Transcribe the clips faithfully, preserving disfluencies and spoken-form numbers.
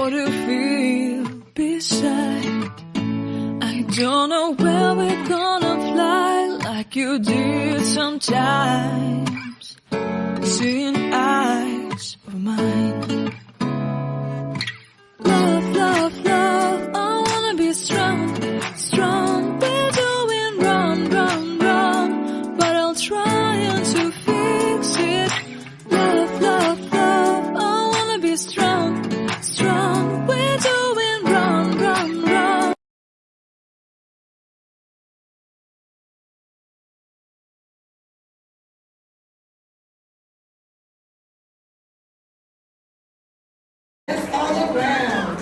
To feel beside. I don't know where we're gonna fly like you did sometimes. Seeing eyes of mine. Love, love, love, I wanna be strong, strong. We're doing wrong, wrong, wrong, but I'll try to fix it. Love, love, love, I wanna be strong, strong. We're doing wrong, wrong, wrong. That's all around.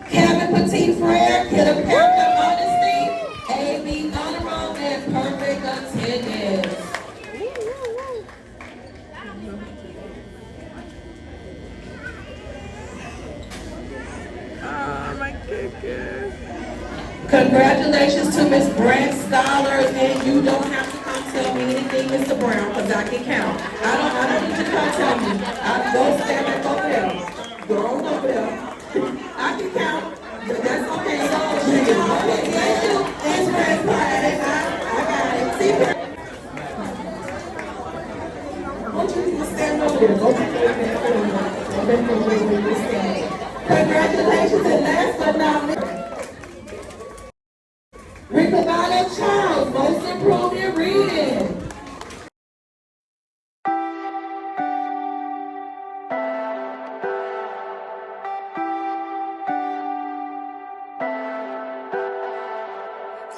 Kevin Petit Frere, get a pack of honesty, A B honor roll, and perfect attendance. Oh my goodness. Congratulations to Miss Brand Scholars, and you don't have to come tell me anything, Mister Brown, 'cause I can count. I don't, I don't need you to come tell me. I go stand back over there. Go on over there. I can count, but that's okay. Okay, thank you. Thanks for that part. I, I got it. See, congratulations, and last but not least, Ricabana Charles, most improved in reading.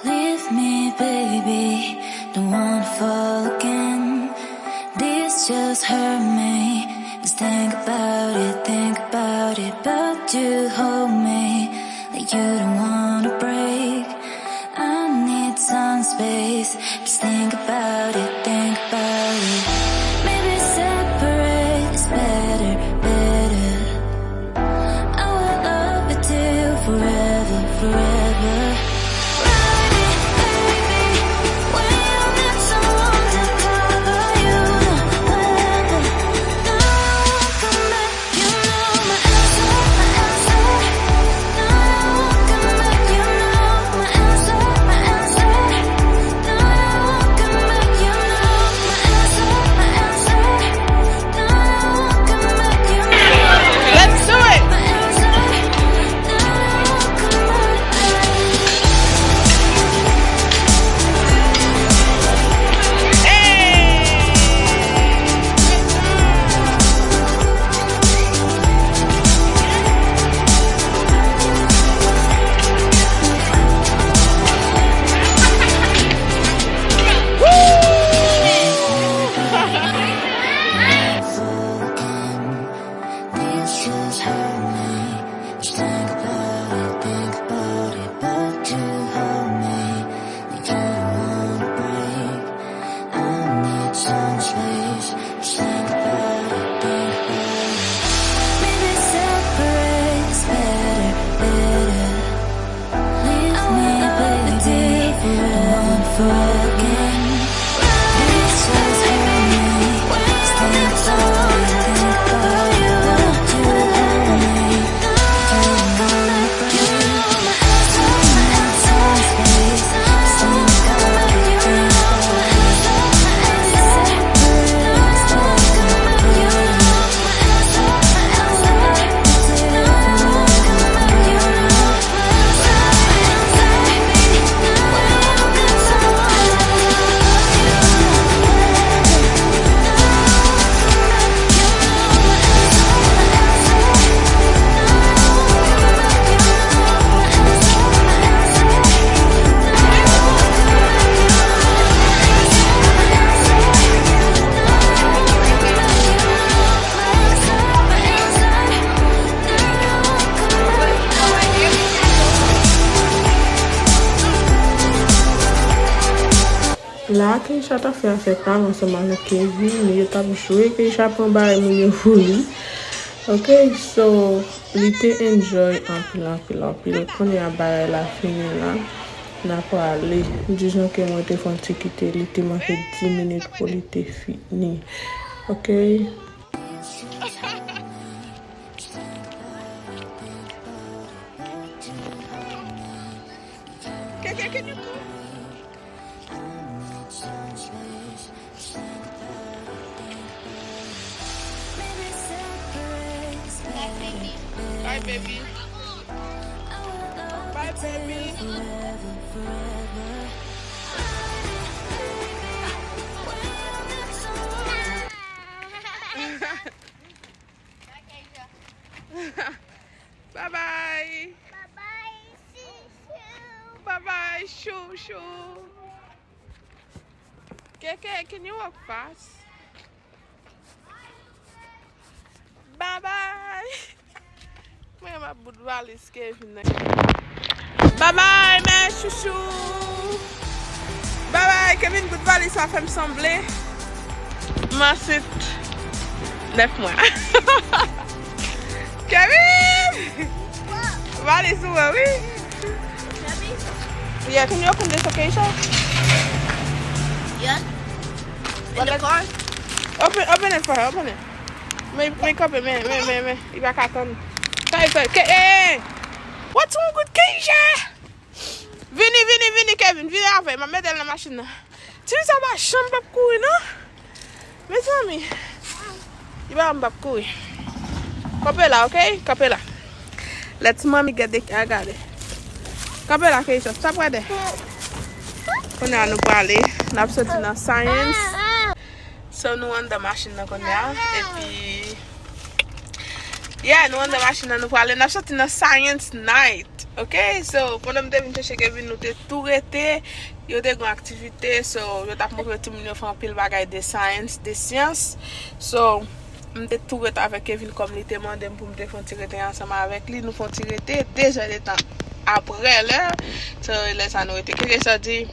Leave me, baby, don't wanna fall again. This just hurt me. Just think about it, think about it. But you hold me like you don't wanna break. I need some space. Just think about it, think about it. Maybe separate is better, better. I would love it till forever, forever. Ride it, baby. When you need someone to talk, but you know better. No, I won't come back. Let's do it! La, Keisha t ap fè afè pa l ansanm avèk Kevin, yo t ap jwe, Keisha pran bagay moun yo pou li. Ok, so, li te enjoy anpil, anpil, anpil. Kounye a bagay la fini la, n a prale. Dijan ke mwen te fè yon ti kite, li te manke dis minit pou li te fini. Ok. Can, can you cook? Bye, baby. Bye, baby. Bye, baby. Bye bye. Bye bye, chouchou. Bye bye, chouchou. Keke, can you walk fast? Bye bye. Mwen, m ap bout valiz Kevin nan. Bye bye, mes chouchous. Bye bye, Kevin bout valiz sa fè m sanble m ansent nèf mwa. Kevin! Valiz ou an, wi. Yeah, can you open this, okay, Isha? Yeah. In the car? Open, open it for her, open it. Men, men kanpe, men, men, men, men. Li pa ka tann. Kay fè, ke, eh, eh. What's wrong with Keisha? Vini, vini, vini, Kevin. Vini avè m. M ap mete l nan machin nan. Timoun sa pa janm p ap kouri, non. Mezanmi. Li pa janm p ap kouri. Kanpe la, ok? Kanpe la. Let's mommy get the, I got it. Kanpe la, Keisha. Stop right there. Kounye a nou prale. N ap soti nan science. So, nou anndan machin nan kounye a, epi, yeah, nou anndan machin nan, nou prale, n ap soti nan Science Night, ok? So, pandan m te vin chèche Kevin, nou te tou rete, yo te gen aktivite, so, yo t ap montre timoun yo fè anpil bagay de science, de syans. So, m te tou rete avèk Kevin kòm li te mande m pou m te fè yon ti rete ansanm avèk li, nou fè yon ti rete, de zè de tan apre lè, so, lè sa nou rete. Keke sa di,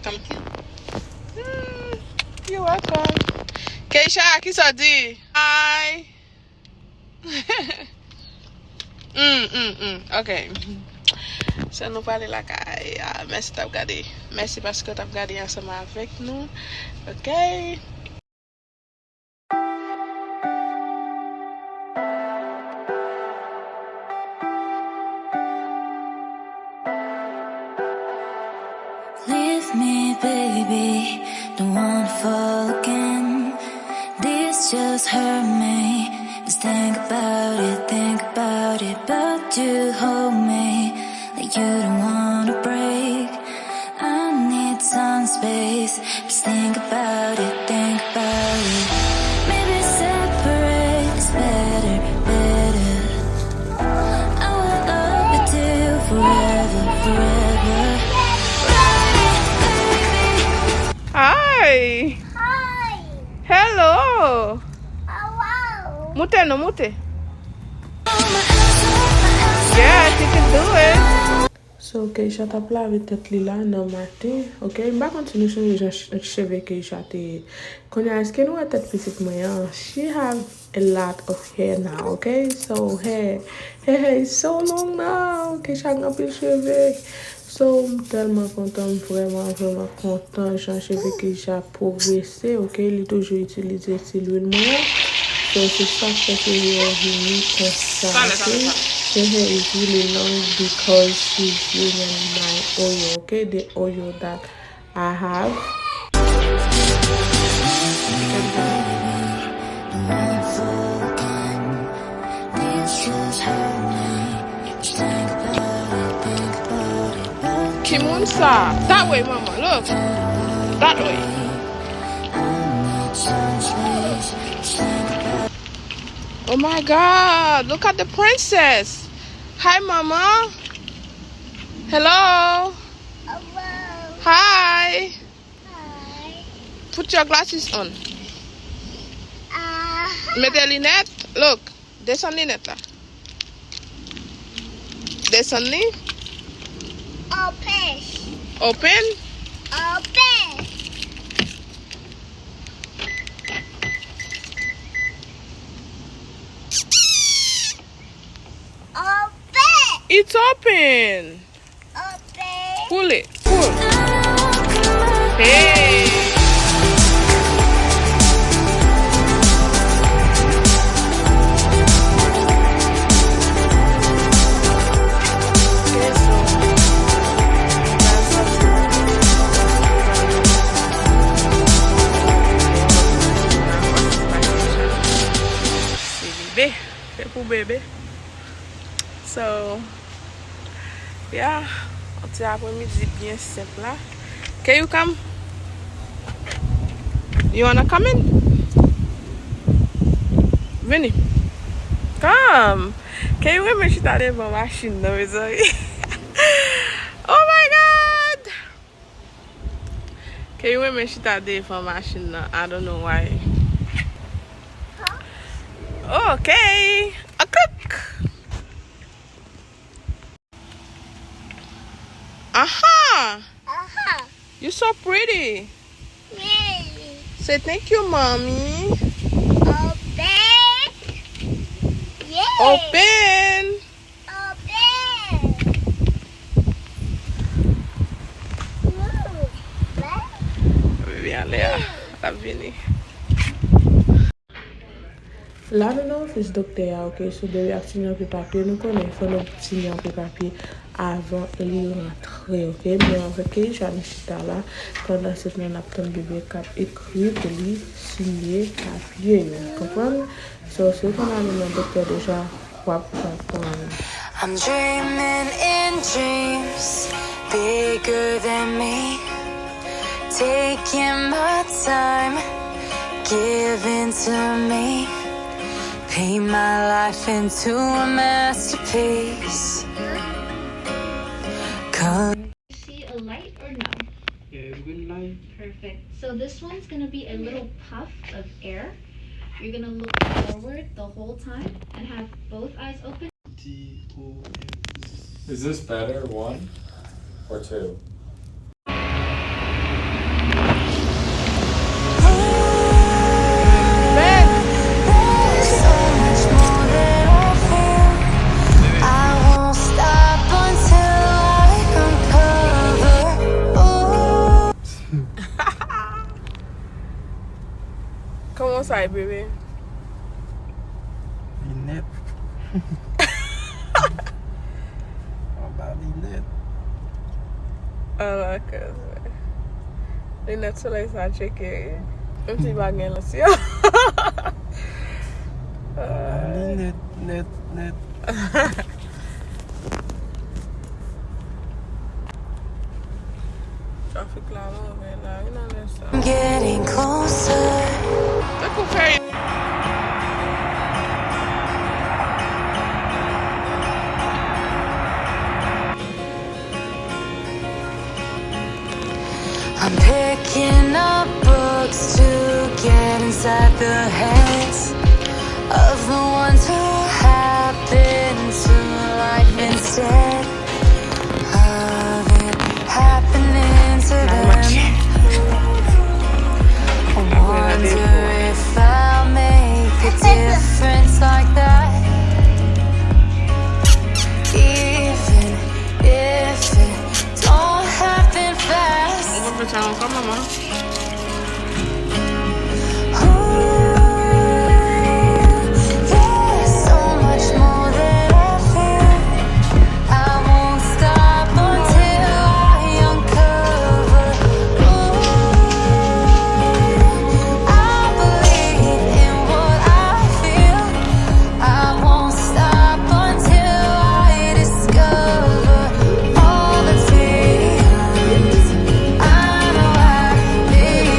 Thank you. Mm, you're welcome. Keisha, kisa w di? Hi. Mm, mm, mm. Ok. So, nou prale lakay. Ah, mèsi t ap gade. Mèsi paske w t ap gade ansanm avèk nou. Ok. Leave me, baby, don't wanna fall again. This just hurt me. Just think about it, think about it, but you hold me like you don't wanna break. I need some space. Just think about it, think about it. Maybe separate is better, better. I will love you till forever, forever. Hi. Hi. Hello. Hello. Moute non, moute. Yes, you can do it. So, Keisha t ap lave tèt li la nan maten, ok? M pa konn si nou sonje jan ch-, cheve Keisha te ye. Kounye a, èske nou wè tèt pitit mwen an? She have a lot of hair now, ok? So, hair, her hair is so long now. Keisha gen anpil cheve. So, m tèlman kontan, m vrèman, vrèman kontan jan cheve Keisha pwogrese, ok? Li toujou itilize ti lwil mwen an. So, se sa k fè cheve yo vini konsa, ok? Her hair is really long because she's using my oil, ok? The oil that I have. Ki moun sa? That way, mama. Look. That way. Oh my God. Look at the princess. Hi, mama. Hello. Hello. Hi. Hi. Put your glasses on. Uh-huh. Mete linèt. Look. Desann linèt la. Desann li. Open. Open. Open. Open. It's open. Open. Pull it. Pull. Hey. Bebe. So, yeah, yon ti apremidi byen senp la. Can you come? You wanna come in? Vini. Come. Can you renmen chita devan machin nan, mezanmi? Oh my God! Can you renmen chita devan machin nan? I don't know why. Ok. Akak. Aha. Aha. You so pretty. Yay. Say thank you, mommy. Open. Yay. Open. Open. Ooh, what? Bebe ale a, l ap vini. La nou nan ofis doktè a, ok, so bebe ap siyen anpil papye, nou konnen fò nou siyen anpil papye avan li rantre, ok, men avèk Keisha nou chita la, pandan se tan n ap tann bebe k ap ekri pou li siyen papye yo, konprann? So, si w konn ale nan doktè deja, w ap konprann. I'm dreaming in dreams bigger than me. Taking my time, giving to me. Paint my life into a masterpiece. Come. See a light or no? Yeah, green light. Perfect. So this one's gonna be a little puff of air. You're gonna look forward the whole time and have both eyes open. D O M. Is this better, one or two? Kòman sa ye, bebe? Linèt. Anba linèt. Ala kòz. Linèt solèy sa tcheke, wi. Menm si pa gen lans yo. Anba linèt, nèt, nèt. Trafik la move la, wi, nan lè sa. I'm getting closer. Tankou fè I'm picking up books to get inside the heads of the ones who happen to life instead of it happening to them. I wonder if I'll make a difference like that. Even if it don't happen fast. Mwen konn fè sa ankò, manman. Ooh, there's so much more that I feel. I won't stop until I uncover. Ooh, I believe in what I feel. I won't stop until I discover all the things I know I need.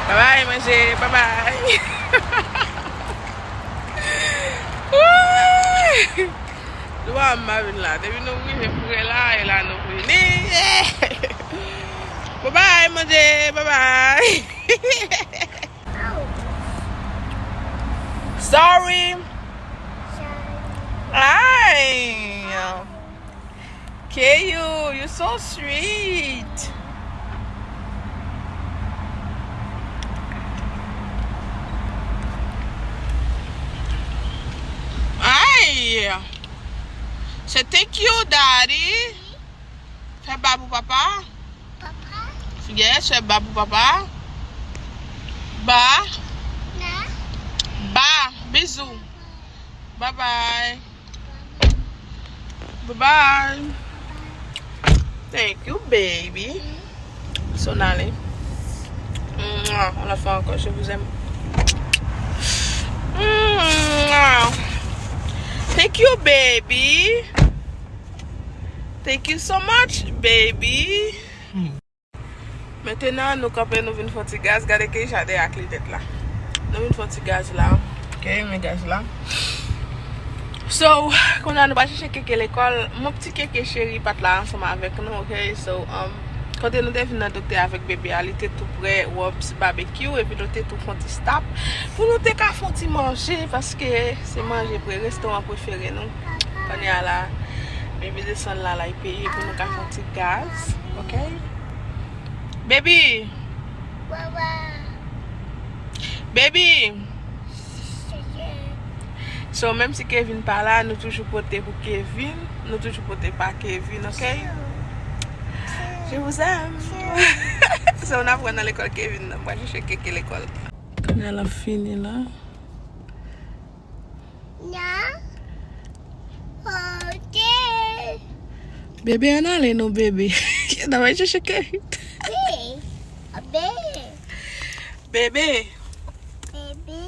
Babay, manje, babay. Wouyy! Nou pa wè m pa vin la. Depi nou rive Fourè la, e la nou vini. Babay, manje, babay. Sorry. Ay. Keyou, you so sweet. Ay. Say thank you, daddy. Fè ba pou papa. Papa. Yes, fè ba pou papa. Ba. Na. Ba. Bizou. Bye bye. Bye bye. Thank you, baby. So, n ale. Mwah. On la fwa ankò, je vous aime. Mwah. Thank you, baby. Thank you so much, baby. Mentnan, nou kanpe, nou vin fè yon ti gaz. Gade Keisha dèyè ak linèt la. Nou vin fè yon ti gaz la. Ok, men gaz la. So, kounye a nou pral chèche Keke lekòl. Mon pti Keke cheri pa t la ansanm avèk nou, ok? So, um, kote nou te vin nan doktè avèk bebe a, li te tou prè Rob's Barbecue, epi nou te tou fè yon ti stop pou nou te ka fè yon ti manje, paske se manje pre, restoran prefere nou. Kounye a la, bebe desann la, l al peye pou nou ka fè yon ti gaz, ok? Baby! Baby! So, menm si Kevin pa la, nou toujou pote pou Kevin. Nou toujou pote pa Kevin, ok? Je vous aime. So, n ap wè nan lekòl Kevin nan. Mwen chèche Keke lekòl. Kounye a l ap fini la. Nan. Ok. Bebe, ann ale non, bebe. N ap al chèche Keke. Be. Be. Bebe. Bebe.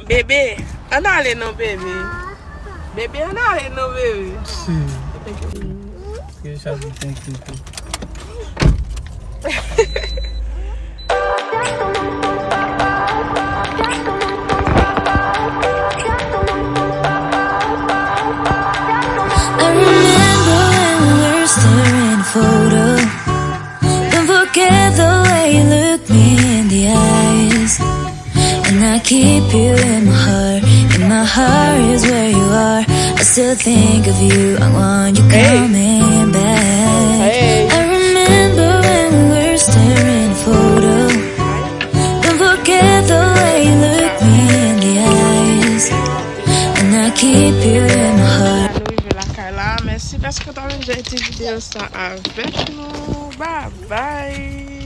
Bebe. Ann ale non, bebe. Ah. Bebe, ann ale non, bebe. Si. Thank you. Ke sa di thank you too. I remember when we were staring at a photo. Don't forget the way you look me in the eyes. And I keep you in my heart, and my heart is where you are. I still think of you, I want you coming back. I remember when we were staring at a photo. Don't forget the way you look me in the eyes. And I keep you in my heart. Nou rive lakay la. Mèsi paske w t ap enjoy ti videyo sa avèk nou. Bye bye.